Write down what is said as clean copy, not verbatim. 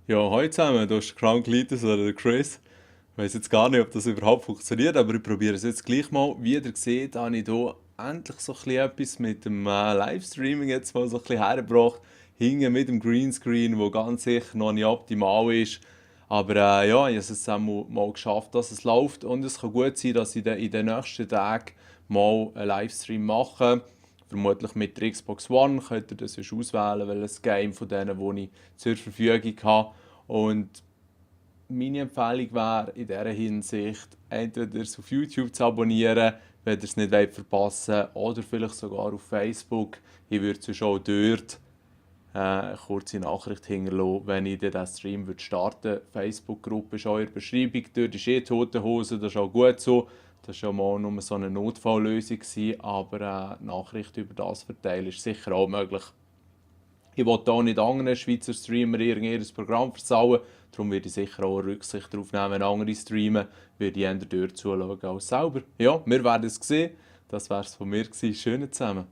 Ja, hallo zusammen, da ist Crown Cletus oder der Chris. Ich weiß jetzt gar nicht, ob das überhaupt funktioniert, aber ich probiere es jetzt gleich mal. Wie ihr seht, habe ich hier endlich so ein bisschen etwas mit dem Livestreaming jetzt mal so ein bisschen hergebracht. Hinten mit dem Greenscreen, wo ganz sicher noch nicht optimal ist. Aber ja, ich habe es jetzt auch mal geschafft, dass es läuft. Und es kann gut sein, dass ich dann in den nächsten Tagen mal einen Livestream mache. Vermutlich mit der Xbox One könnt ihr das sonst auswählen, welches Game von denen, die ich zur Verfügung habe. Und meine Empfehlung wäre in dieser Hinsicht, entweder es auf YouTube zu abonnieren, wenn ihr es nicht verpassen wollt, oder vielleicht sogar auf Facebook. Ich würde sonst auch dort eine kurze Nachricht hinterlassen, wenn ich den Stream starten würde. Die Facebook-Gruppe ist auch in der Beschreibung. Dort ist tote Hose, das ist auch gut so. Das war ja mal nur so eine Notfalllösung, aber Nachricht über das verteilen ist sicher auch möglich. Ich will hier nicht anderen Schweizer Streamer ihr Programm versauen, darum werde ich sicher auch Rücksicht darauf nehmen, wenn andere streamen, würde ich eher dort zuschauen als selber. Ja, wir werden es sehen. Das wäre es von mir gewesen. Schönen zusammen.